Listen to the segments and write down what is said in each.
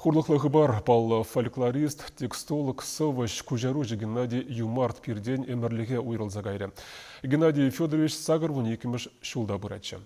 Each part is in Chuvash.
Хурлӑхлӑ хыпар, паллӑ фольклорист, текстолог, сӑвӑҫ, куҫаруҫӑ Геннадий Юмарт пиртен ӗмӗрлӗхе уйрӑлса кайрӗ. Геннадий Федорович 82-мӗш ҫулта пыратчӗ.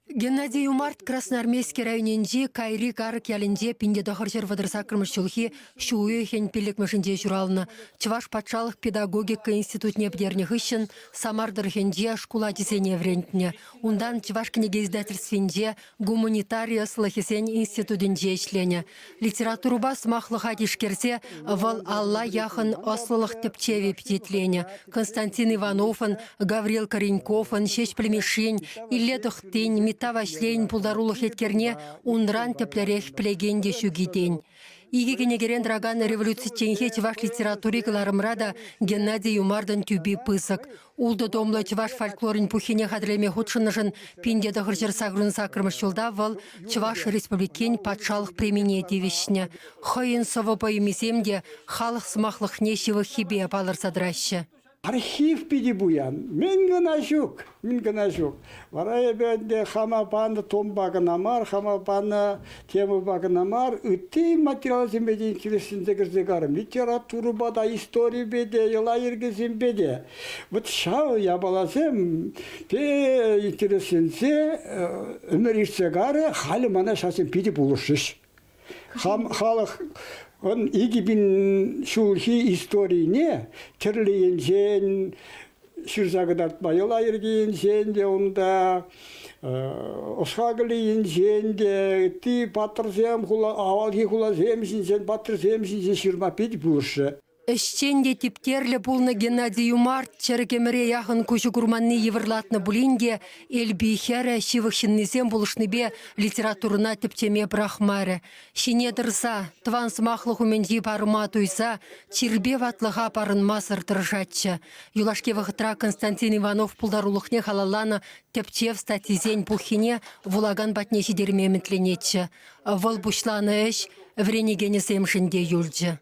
Геннадий Юмарт Красноармейски районӗнчи Кайри Карӑк ялӗнче 1938 ҫулхи ҫу уйӑхӗн пиллӗкмӗшӗнче ҫуралнӑ. Чӑваш патшалӑх педагогика институтне пӗтернӗ хыҫҫӑн Самар тӑрӑхӗнче шкул ачисене вӗрентнӗ. Унтан Чӑваш кӗнеке издательствинче гуманитари ӑслӑхӗсен институтӗнче ӗҫленӗ. Литературӑпа сӑмахлӑха тишкерсе вӑл алла яхӑн ӑслӑлӑх тӗпчевӗ пичетленӗ. Константин Ивановӑн, Гаврил Кореньковӑн, Ҫеҫпӗл Мишшин, Илле Тӑхтин, Митта Ваҫлейӗн пултарулӑх еткерне унран тӗплӗрех пӗлекен те ҫук-и тен. Икӗ кӗнекерен тӑракан революцичченхи чӑваш литератури кӑларӑмра та Геннадий Юмартӑн тӳпи пысӑк. Ултӑ томлӑ чӑваш фольклорӗн пуххине хатӗрлеме хутшӑннӑшӑн 1988 ҫулта вӑл Чӑваш Республикин патшалӑх премине тивӗҫнӗ. Хӑйӗн сӑвӑ-поэмисем те халӑх сӑмахлӑхне ҫывӑххипе палӑрса тӑраҫҫӗ. Архив питӗ пуян. Мӗн кӑна ҫук, мӗн кӑна ҫук. Вара эпӗ ӗнтӗ хама панӑ томпа кӑна мар, хама панӑ темӑпа кӑна мар, ытти материалсемпе те интересленсе кӗрсе карӑм. Литературӑпа та, историпе те, йӑла-йӗркесемпе те. Вот ҫав япаласем те интересленсе ӗмӗр иртсе карӗ, халӗ мана ҫавсем питӗ пулӑшрӗҫ. Хам халӑх 2000 ҫулхи историне тӗрлӗ енчен ҫырса кӑтартма йӑла-йӗрке енчен те унта, ӑс-хакӑлӗ енчен те, ытти паттӑрсем, хула, авалхи хуласем ҫинчен, паттӑрсем ҫинчен ҫырма питӗ пулӑшрӗ. Ӗҫчен те типтерлӗ пулнӑ Геннадий Юмарт чӗрӗк ӗмӗре яхӑн куҫӗ курманни йывӑрлатнӑ пулин те Элпи хӗрӗ ҫывӑх ҫыннисем пулӑшнипе литературӑна тӗпчеме пӑрахмарӗ. Ҫине тӑрса, тӑван сӑмахлӑх умӗнчи парӑма туйса чирпе ватлӑха парӑнмасӑр тӑрӑшатчӗ. Юлашки вӑхӑтра Константин Иванов пултарулӑхне халалланӑ тӗпчев статйисен пуххине вулакан патне ҫитерме ӗмӗтленетчӗ. Вӑл пуҫланӑ ӗҫ вӗренекенӗсемшӗн те юлчӗ.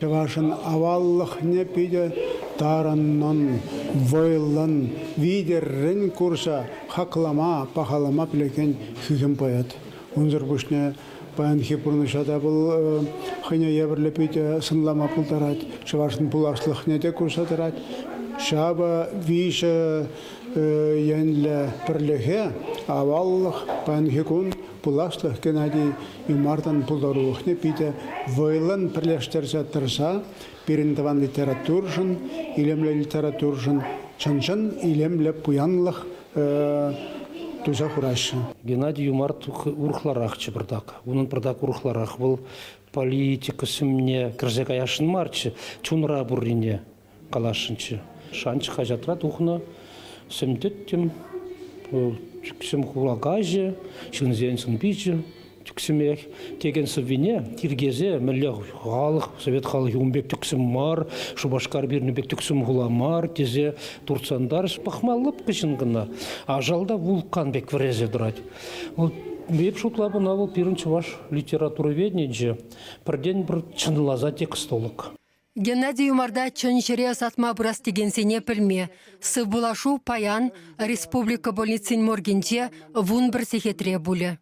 Чӑвашӑн аваллӑхне питӗ тарӑннӑн, вӑйлӑн, витӗррӗн курса хаклама, пахалама пӗлекен хӳхӗм поэт. Унсӑр пуҫне паянхи пурнӑҫа та вӑл хӑйне евӗрлӗ питӗ сӑнлама пултарать, чӑвашӑн пуласлӑхне те курса тӑрать. Ҫавӑ виҫӗ енлӗ пӗрлӗхе аваллӑх паянхи кун пуласлӑх Геннадий Юмартӑн пултарулӑхне питӗ вӑйлӑн пӗрлештерсе тӑрса пирӗн тӑван литературӑшӑн, илемлӗ литературӑшӑн чӑн-чӑн илемлӗ пуянлӑх туса хураҫҫӗ. Геннадий Юмарт урӑхларахчӗ пӑртак. Унӑн пӑртак урӑхларах. Вӑл политика сӗмне кӗрсе каясшӑн марччӗ, чунра пуррине каласшӑнччӗ. Шанчӑк хаҫатра тухнӑ сӗм-тӗттӗм, тӗксӗм хура каҫӗ, ҫынсен сӑн-пичӗ тӗксӗмех текен сӑввине тиркесе мӗнле халӑх, совет халӑхӗ ун пек тӗксӗм мар, Шупашкар пирӗн пек тӗксӗм хула мар тесе туртсантарӗҫ. Пӑхма лӑпкӑ ҫын кӑна. Ашалта вулкан пек вӗресе тӑрать. Вӑл эп шутлап ӑна вӑл пирӗн чӑваш литературоведенинче пӗртен-пӗр чӑнласа текстолог. Геннадий Юмарта чӑн ҫӗре ӑсатма пырас текенсене пӗлме. Сывпуллашу паян республика больницин моргӗнче 11 сехетре пулӗ.